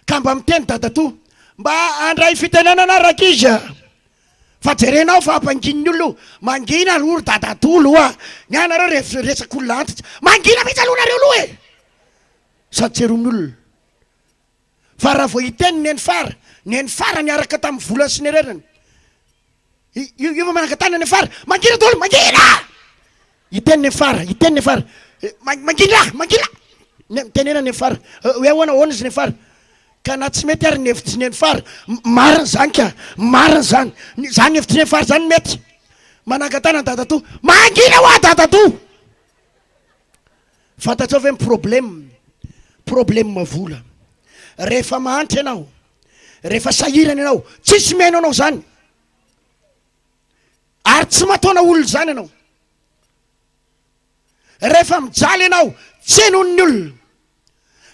Speaker 2: ka mba miteny dadatoa, mba handray fitenenana rankizy a! Fa jerenao fa ampanginin'ny olona io, mangina aloha ry dadatoa aloha, ny anareo resak'olona antitra, mangina mihitsy aloha nareo aloha e! Sady tsy eron'ny olona. Fa raha vao hiteny Nenifara, Nenifara niaraka tamin'ny volany sy ny hererany. Io io manangan-tanana Nenifara, mangina daholo, mangina! Hiteny Nenifara, hiteny Nenifara, mangina, mangina! Mitenena Nenifara, hoe ahoana, ahoana izy Nenifara? Ka na tsy mety ary ny hevitry Nenifara, marina izany ka, marina izany, izany hevitry Nenifara izany mety. Manangan-tanana dadatoa, mangina hoa dadatoa! Fantatrao ve ny problème? Problème vola. Rehefa mahantra ianao, rehefa sahirana ianao, tsisy mihaino anao zany. Ary tsy mataona olona zany ianao. Rehefa mijaly ianao, tsy henoin'ny olona.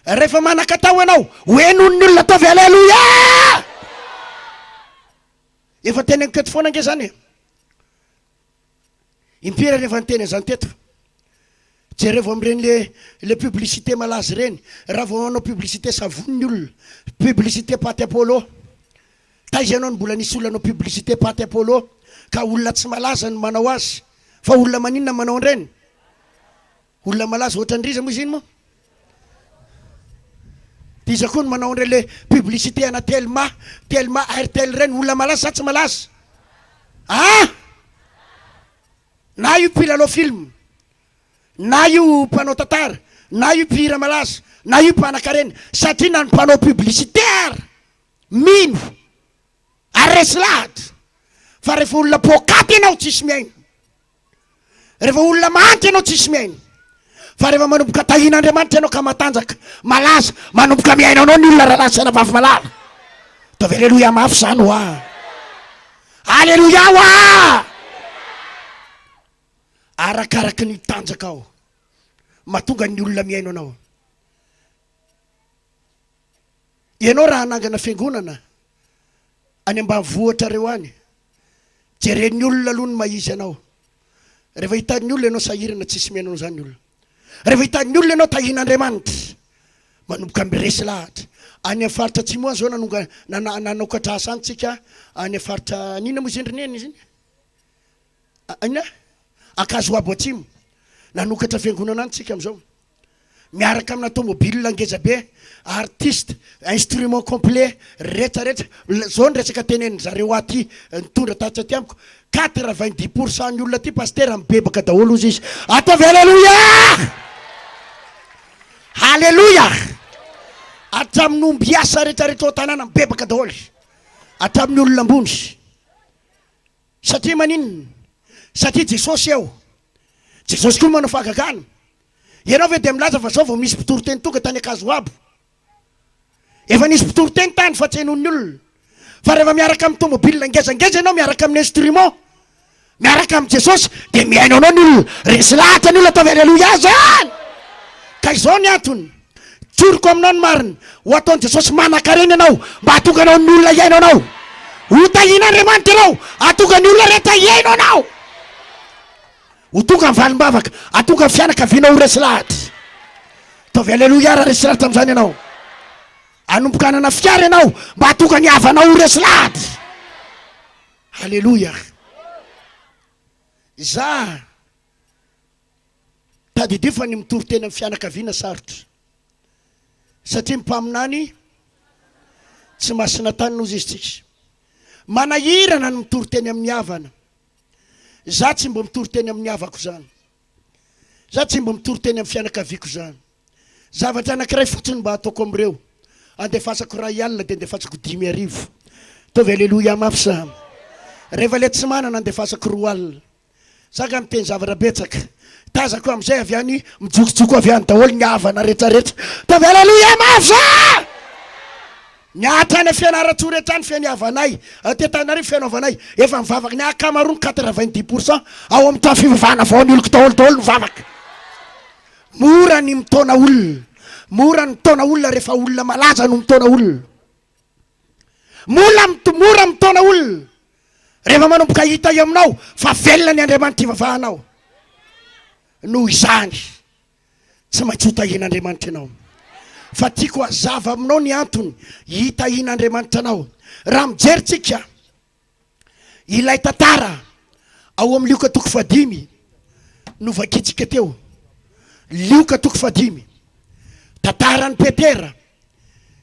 Speaker 2: Rehefa manan-katao ianao, ho henoin'ny olona. Ataovy aleloia! Efa teneniko eto foana ange zany e. Impiry ary efa niteny an'izany teto? Jerevo amin'ireny le le publicité malaza ireny, raha vao hanao publicité savony ny olona, publicité pâte Apollo. Taiza ianao no mbola nisy olona hanao publicité pâte Apollo ka olona tsy malaza no manao azy? Fa olona maninona no manao an'ireny? Olona malaza ohatran'ny iza moa izy iny moa? Dia iza koa no manao an'ireny le publicité ana Telma, Telma, Airtel ireny? Olona malaza sa tsy malaza? Ah! Na io mpilalao film, na io mpanao tantara, na io mpihira malaza, na io mpanakarena, satria na ny mpanao publicité ary mino ary resy lahatra fa rehefa olona poakaty ianao tsisy mihaino. Rehefa olona mahantra ianao tsisy mihaino. Fa rehefa manomboka tahian'Andriamanitra ianao ka matanjaka, malaza, manomboka mihaino anao ny olona rahalahy sy anabavy malala. Ataovy aleloia mafy izany hoa. Aleloia hoa! Arakaraky ny tanjakao mahatonga ny olona mihaino anao. Ianao raha hanangana fiangonana any ambanivohitrareo any, jeren'ny olona aloha ny maha izy anao. Rehefa hitan'ny olona ianao sahirana, tsisy mihaino anao izany ny olona. Rehefa hitan'ny olona ianao tahian'Andriamanitra, Manomboka miresy lahatra. Any amin'ny faritra atsimo any zao nanonga nana nanaokatra asa any tsika any amin'ny faritra n'inona moa izy iny ry neny izy iny? Inona? Ankazoabo atsimo. Nanokatra fiangonana any tsika amin'izao. Miaraka amina tomobile ngeza be, artiste, instrument complet, rehetra rehetra. Zao ny resaka tenenin zareo aty nitondra tatsy aty amiko, 90% ny olona aty pasitera mibebaka daholo ozy izy. Ataovy aleloia! Haleloia! Hatramin'ny ombiasa rehetra rehetra ao an-tanàna mibebaka daholo. Hatramin'ny olona ambony. Satria maninona? Satria Jesosy eo. Jesosy koa manao fahagagana. Ianao ve dia milaza fa zao vao misy mpitory teny tonga tany Ankazoabo? Efa nisy mpitory teny tany fa tsy henoin'ny olona. Fa rehefa miaraka amin'ny tomobile ngezangeza ianao miaraka amin'ny instrument, miaraka amin'i Jesosy dia mihaino anao ny olona. Resy lahatra ny olona ataovy aleloia zany! Ka izao ny antony. Tsoriko aminao ny marina, ho ataon'i Jesosy manankarena ianao mba hahatonga anao ny olona hihaino anao. Ho tahian'Andriamanitra ianao hahatonga ny olona rehetra hihaino anao. Ho tonga ny valim-bavaka, hahatonga ny fianakavianao ho resy lahatra. Ataovy aleloia raha resy lahatra amin'izany ianao. Hanomboka hanana fiara ianao mba hahatonga ny havanao ho resy lahatra. Aleloia. Za Tadidio fa ny mitory teny amin'ny fianakaviana sarotra satria ny mpaminany tsy masina tany nozy izy tsika. Manahirana ny mitory teny amin'ny havana. Za tsy mbo mitory teny amin'ny havako zany. Za tsy mbo mitory teny amin'ny fianakaviako zany. Zavatra anankiray fotsiny mba ataoko amin'ireo, andefasako iray alina dia andefasako 5000. Ataovy aleloia mafy sa. Rehefa le tsy manana andefasako 20 alina. Za nga miteny zavatra betsaka. Tazako amizay avy any mijokojoko avy any daholo ny havana rehetra rehetra. Ataovy aleloia mafy za! Ny hatrany Fianarantsoa rehetra any feno havanay, aty Antananarivo feno havanay, efa mivavaka ny ankamaroany 90% ao amin'ny trano fivavahana vao ny oloko daholo daholo mivavaka. Mora ny mitaona olona, mora ny mitaona olona rehefa olona malaza no mitaona olona. Mola mora mitaona olona rehefa manomboka hita eo aminao fa velona ny Andriamanitra ivavahanao. Noho izany, tsy maintsy ho tahian'Andriamanitra ianao. Fa tiako hazava aminao ny antony hitahian'Andriamanitra anao. Raha mijery tsika ilay tantara ao amin'ny Lioka toko fahadimy novakintsika teo, Lioka toko fahadimy, tantaran'i Petera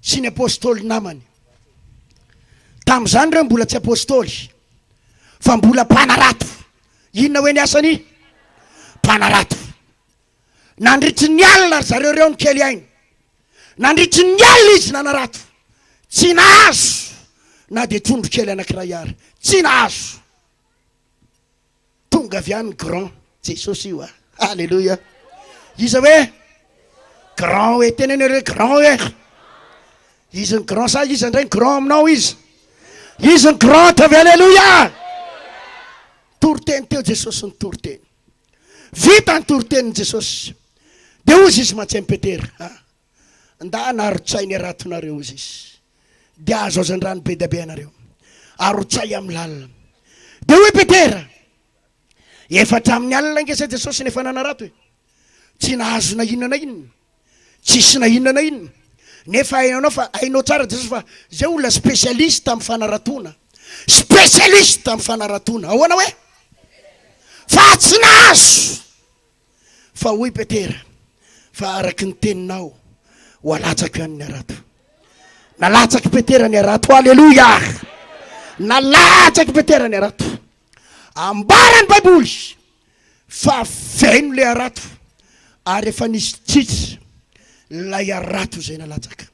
Speaker 2: sy ny apostoly namany. Tamin'izany ireo mbola tsy apostoly fa mbola mpanarato. Inona hoe ny asany? Mpanarato. Nandritry ny alina ry zareo ireo no kely aina. Nandritry ny alina izy nanarato. Tsy nahazo na dia trondro kely anankiray ary. Tsy nahazo. Tonga avy any grand Jesosy io a. Alléluia. Iza hoe? Grand hoe teneno hoe grand hoe. Izy ny grand sa iza indray ny grand aminao izy? Izy ny grand avy Alléluia. Toriteny teo Jesosy ny toriteny. Vita ny toritenin'i Jesosy. Dia hozy izy mantsy amin'i Petera, ah, ndana arotsay ny haratonareo hozy izy. Dia azo azan-drano be dia be anareo. Arotsay amin'ny lalina. Dia hoy Petera, efa hatramin'ny alina ange zay Jesosy no efa nanarato e. Tsy nahazo na inona na inona. Tsisy na inona na inona. Nefa hainao fa hainao tsara Jesosy fa zay olona spécialiste amin'ny fanaratoana. Spécialiste amin'ny fanaratoana. Ahoana hoe? Fa tsy nahazo. Fa hoy Petera, fa araky ny teninao ho alatsako ihany ny harato. Nalatsak'i Petera ny harato. Aleloia! Nalatsak'i Petera ny harato. Ambaran'ny Baiboly fa feno le harato ary efa nisy tsitsy lay harato izay nalatsaka.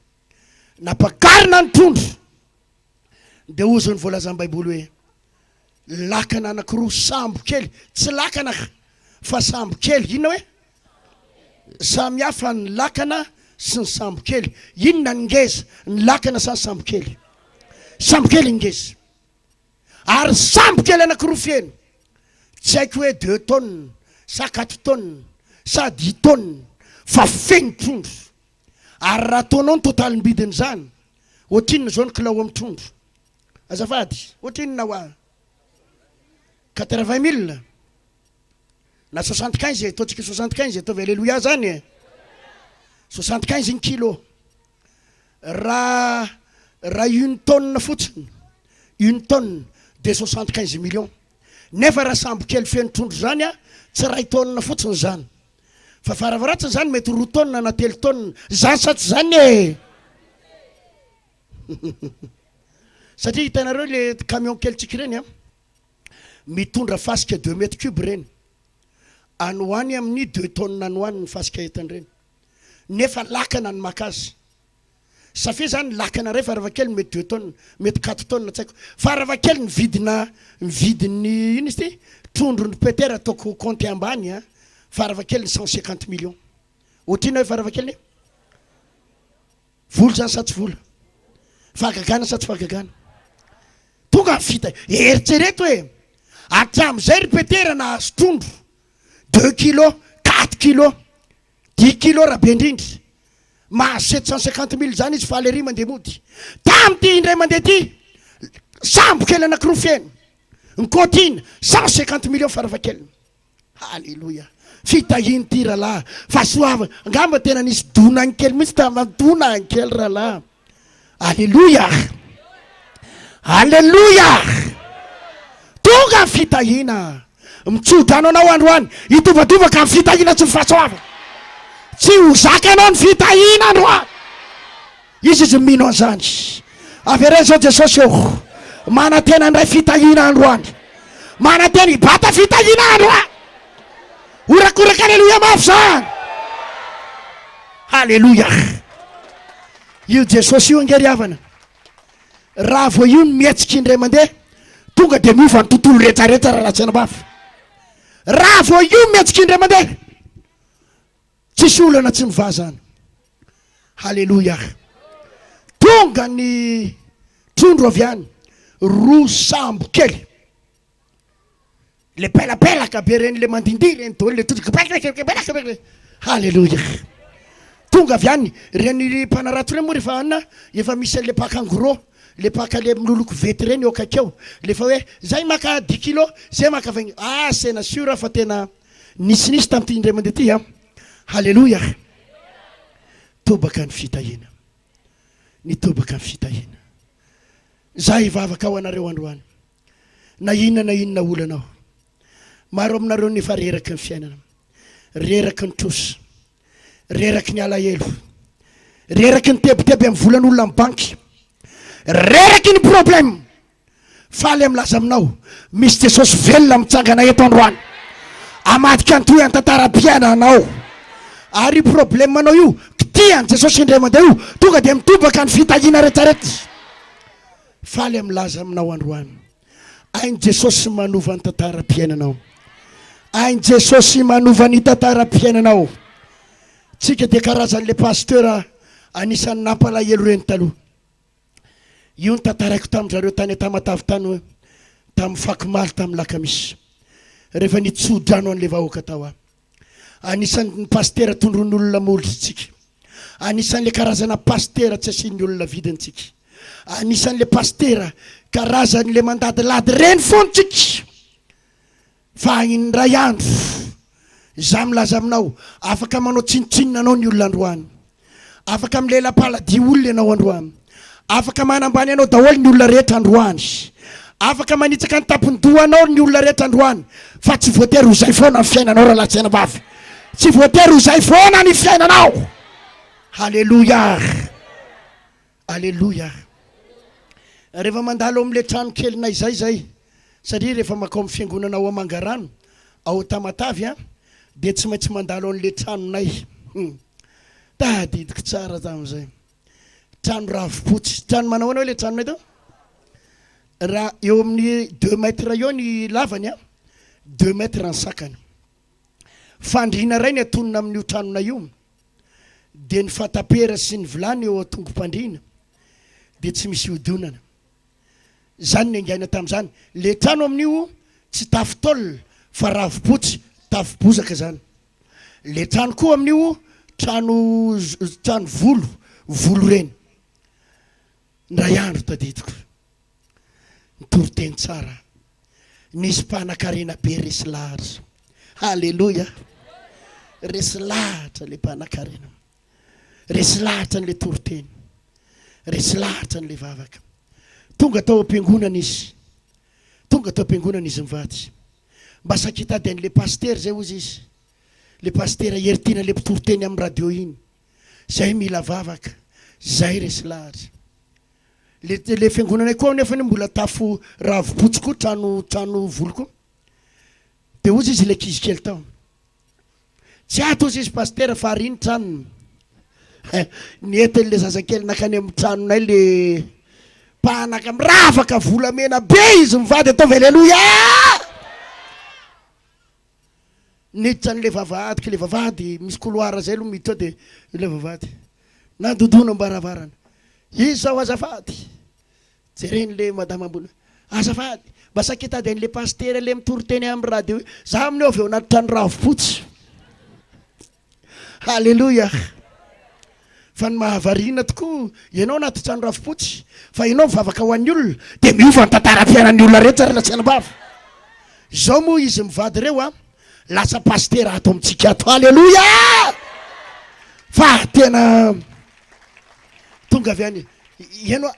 Speaker 2: Nampakarina ny trondro dia hozy ny voalazan'ny Baiboly hoe lakana anankiroa sambo kely, tsy lakana fa sambo kely, inona hoe? Samy hafa ny lakana sy ny sambo kely. Inona ny ngeza, ny lakana sa ny sambo kely? Sambo kely ny ngeza. Ary sambo kely anankiroa feno, tsy haiko hoe deux tonnes sa quatre tonnes sa dix tonnes fa feno trondro. Ary raha ataonao ny totalim-bidin'izany, ohatrinona izao ny kilao amin'ny trondro? Azafady, ohatrinona hoa? 80 000 na 75 e, ataontsika 75 e, ataovy aleloia zany e. 75 ny kilo. Raha raha une tonne fotsiny, une tonne dia 75 millions. Nefa raha sambo kely feno trondro zany a, tsy iray tonne fotsiny zany. Fa faravaratsiny zany mety roa tonne na telo tonne. Zany sa tsy zany e? Satria hitanareo le camion kelintsika ireny a, mitondra fasika deux mètres cube ireny. Any ho any amin'ny deux tonnes any ho any ny fasika entin'ireny. Nefa lakana ny maka azy. Safe zany lakana iray farafahakeliny mety deux tonnes, mety quatre tonnes tsy haiko. Farafahakeliny vidina ny vidin'ny inona izy ity? Trondron'i Peter ataoko compte ambany a, farafahakeliny 150 millions. Ohatr'inona hoe farafahakeliny e? Vola zany sa tsy vola? Fahagagana sa tsy fahagagana? Tonga ny fita, eritrereto e! Hatramin'izay ry Petera nahazo trondro deux kilos, quatre kilos. Dix kilos raha be indrindra. Mahazo 750 mille izany izy faly ery mandeha mody. Tamin'ity indray mandeha ity, sambo kely anankiroa feno. Ny kaotiana, 150 millions farafahakeliny. Haleloia. Fitahiana ity rahalahy. Fahasoavana. Angamba tena nisy donany kely mihitsy tamin'ny donany kely rahalahy. Aleloia! Aleloia! Tonga ny fitahiana. Mitsodrano anao androany. Hitobadobaka ny fitahiana sy ny fahasoavana. Tsy ho zakanao ny fitahiana androany. Izy izy mino an'izany. Avereno izao Jesosy ô. Manantena indray fitahiana androany. Manantena hibata fitahiana androany. Horakoraka aleloia mafy izany. Haleloia. Io Jesosy io ange ry havana, raha vao io no mihetsika indray mandeha, tonga dia miova ny tontolo rehetrarehetra rahalahy sy anabavy. Raha vao io mihetsika indray mandeha, tsisy olana tsy mivaha zany. Haleloia. Tonga ny trondro avy any, roa sambo kely. Le pelapelaka be reny le mandindihy reny daholo le todika pelaka. Haleloia. Tonga avy any reny mpanarato reny moa rehefa anona efa misy an'le mpaka en gros, le mpaka le miloloky vety reny eo akaiky eo. Le fa hoe zay maka dix kilos, zay maka vingt, ah sena sûr fa tena nisinisy tamin'ity indray mandeha ity an. Haleloia. Tobaka ny fitahiana. Nitobaka ny fitahiana. Za hivavaka ho anareo androany. Na inona na inona olanao. Maro aminareo no efa reraky ny fiainana, reraky ny trosa, reraky ny alahelo, reraky ny tebiteby amin'ny volan'olona amin'ny banky, reraky ny problème. Faly milaza aminao, misy Jesosy velona mitsangana eto androany. Hamadika ny tohin'ny tantaram-piainanao. Ary io problème anao io, kitihan'i Jesosy indray mandeha io, tonga dia mitobaka ny fitahiana rehetrarehetra. Faly aho milaza aminao androany, hain'i Jesosy manova ny tantaram-piainanao. Hain'i Jesosy manova ny tantaram-piainanao. Tsika dia karazan'ilay pasteur anisan'ny nampalahelo ireny taloha. Io ny tantaraiko tamin-dry zareo tany Tamatave tany hoe tamin'ny fakomaly tamin'ny lakamisy. Rehefa nitso-drano an'ilay vahoaka tao aho. Anisan'ny pasitera tondroin'olona moly tsika. Anisan'ilay karazana pasitera tsy asian'ny olona vidiny tsika. Anisan'ilay pasitera karazan'ilay mandadilady reny foana tsika. Fa indray andro, izaho milaza aminao, afaka manao tsinontsinona anao ny olona androany. Afaka milela-paladia olona ianao androany. Afaka manambany anao daholo ny olona rehetra androany. Afaka manitsaka ny tampon-dohanao ny olona rehetra androany. Fa tsy voatery ho izay foana ny fiainanao rahalahy sy anabavy. Tsy voatery ho izay foana ny fiainanao. Haleloia. Aleloia. Rehefa mandalo ao amin'ilay trano kelinay izay izay, satria rehefa mankao amin'ny fiangonana ao Mangarano, ao Tamatave an, dia tsy maintsy mandalo an'ilay tranonay. Hum. Tadidiko tsara tamin'izay. Trano ravim-potsy. Trano manao ahoana hoe ilay tranonay tao? Raha eo amin'ny deux mètres eo ny lavany an, deux mètres ny sakany. Fandriana iray ny atonina amin'io tranonay io. dia ny fatapera sy ny vilany eo an-tongom-pandriana dia tsy misy ihodinana. Izany ny angaina tamin'izany. Le trano amin'io tsy tafo tôle fa ravim-potsy, tafo bozaka izany. Le trano koa amin'io trano trano volo, volo ireny. Indray andro tadidiko, nitory teny tsara Nisy mpanakarena be resy lahatra. Haleloia! Resy lahatra le mpanakarena. Resy lahatra an'le toriteny. Resy lahatra an'ilay vavaka. Tonga tao am-piangonana izy. Tonga tao am-piangonana izy mivady. Mba saika hitady an'ilay pasitera izay hozy izy. Ilay pasitera Heritiana ilay mpitory teny amin'ny radio iny. Zay mila vavaka. Zay resy lahatra. Le le fiangonanay koa nefany mbola tafo ravim-potsy koa trano trano voly koa. Dia hozy izy ilay ankizy kely tao. Tsy ato hozy izy pasitera fa ary ny tranony. Nentin'ilay zazakely nankany amin'ny tranonay le mpanaka miravaka volamena be izy mivady ataovy aleloia! Niditra an'ilay vavahady, k'ilay vavahady misy couloir zay aloha miditra ao dia ilay vavahady. Nandondona am-baravarana. Iza ao azafady? Jeren'ilay madama ambony. Azafady, mba saika hitady an'ilay pasitera ilay mitory teny amin'ny radio io. Za amin'io avy ao anaty trano ravim-potsy. Haleloia! Fa ny mahavariana tokoa, ianao anaty trano ravim-potsy, fa ianao mivavaka ho an'ny olona, dia miova ny tantaram-piainan'ny olona rehetra ry latsianambavy. Izao moa izy mivady ireo an, lasa pasitera ato amintsika ato. Haleloia! Fa tena tonga avy any ianao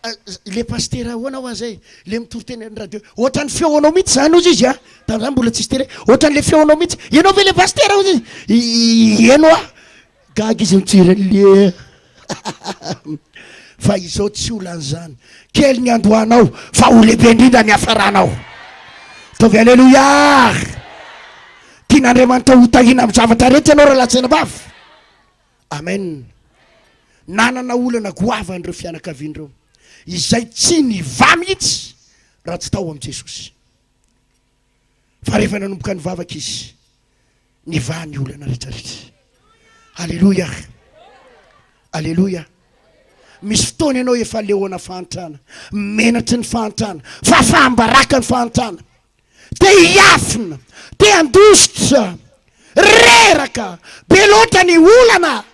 Speaker 2: le pasitera ahoana hoa zay le mitory teny amin'ny radio ohatran'ny feonao mihitsy zany ozy izy a tamin'izany mbola tsisy télé ohatran'le feonao mihitsy ianao ve le pasitera ozy izy ianao a gaga izy mijery an'le fa izao tsy olan'izany kely ny andohanao fa ho lehibe indrindra ny hafaranao ataovy aleloia tian'Andriamanitra ho tahiana amin'ny zavatra rehetra ianao rahalahy sy anabavy. Amen. Nanana olana goavana ireo fianakaviana ireo, izay tsy nivaha mihitsy raha tsy tao amin'i Jesosy. Fa rehefa nanomboka nivavaka izy, nivaha ny olana rehetrarehetra. Aleloia. Aleloia. Misy fotoana ianao efa leona fahantrana, menatry ny fahantrana, fahafaham-baraka ny fahantrana. Te hiafina, te handositra, reraka, be loatra ny olana.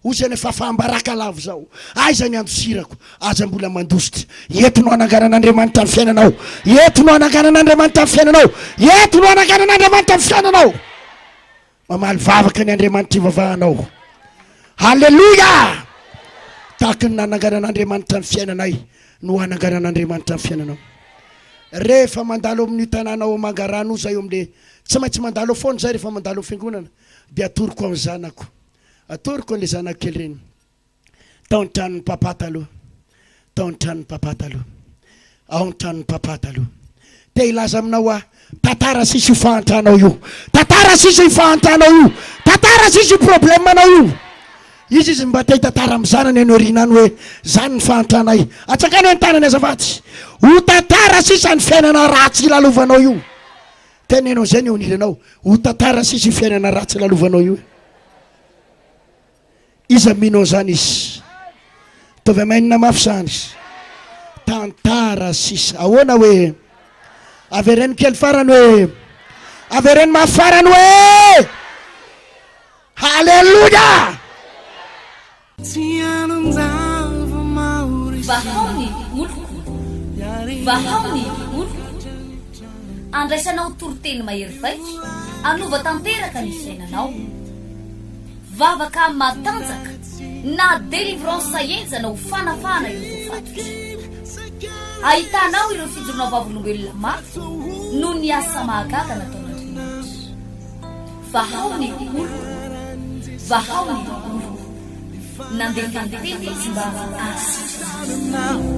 Speaker 2: Hoy izany fahafaham-baraka lava izao. Aiza ny handosirako? Aza mbola mandositra. Eto no hananganan'Andriamanitra ny fiainanao. Eto no hananganan'Andriamanitra ny fiainanao. Eto no hananganan'Andriamanitra ny fiainanao. Mamaly vavaka ny Andriamanitra ivavahanao. Haleloia! Tahaka ny nananganan'Andriamanitra ny fiainanay no hananganan'Andriamanitra ny fiainanao. Rehefa mandalo amin'io tanàna ao Mangarano io zay eo amin'le tsy maintsy mandalo ao foana zay rehefa mandalo ao fiangonana dia atoroko amin'ny zanako. Atoroko an'le zanako kely ireny. Tao an-tranon'i Papa taloha. Tao an-tranon'i Papa taloha. Ao an-tranon'i Papa taloha. Te hilaza aminao aho, tantara sisa io fahantranao io. Tantara sisa io fahantranao io. Tantara sisa io problème-nao io. Izy izy mba te hitantara amin'ny zanany any aoriana any hoe, zany ny fahantranay. Atsangano ny tanany azafady. Ho tantara sisa ny fiainana ratsy lalovanao io. Teneno an'izay ny eo anilanao. Ho tantara sisa io fiainana ratsy lalovanao io. Iza mino an'izany izy? Ataovy amainina mafy izany. Tantara sisa. Ahoana hoe? Avereno kely farany hoe. Avereno mafy farany hoe. Haleloia!
Speaker 1: Vahao ny oloko. Vahao ny oloko. Andraisanao toriteny mahery vaika, hanova tanteraka ny fiainanao. Vavaka matanjaka na délivrance henjana ho fanafahana ireo voafatotra. Ahitanao ireo fijoroana vavolombelona mafy noho ny asa mahagaga nataon'Andriamanitra. Vahao ny oloko, vahao ny oloko. Nandefa ny teny izy mba hahasitrana azy.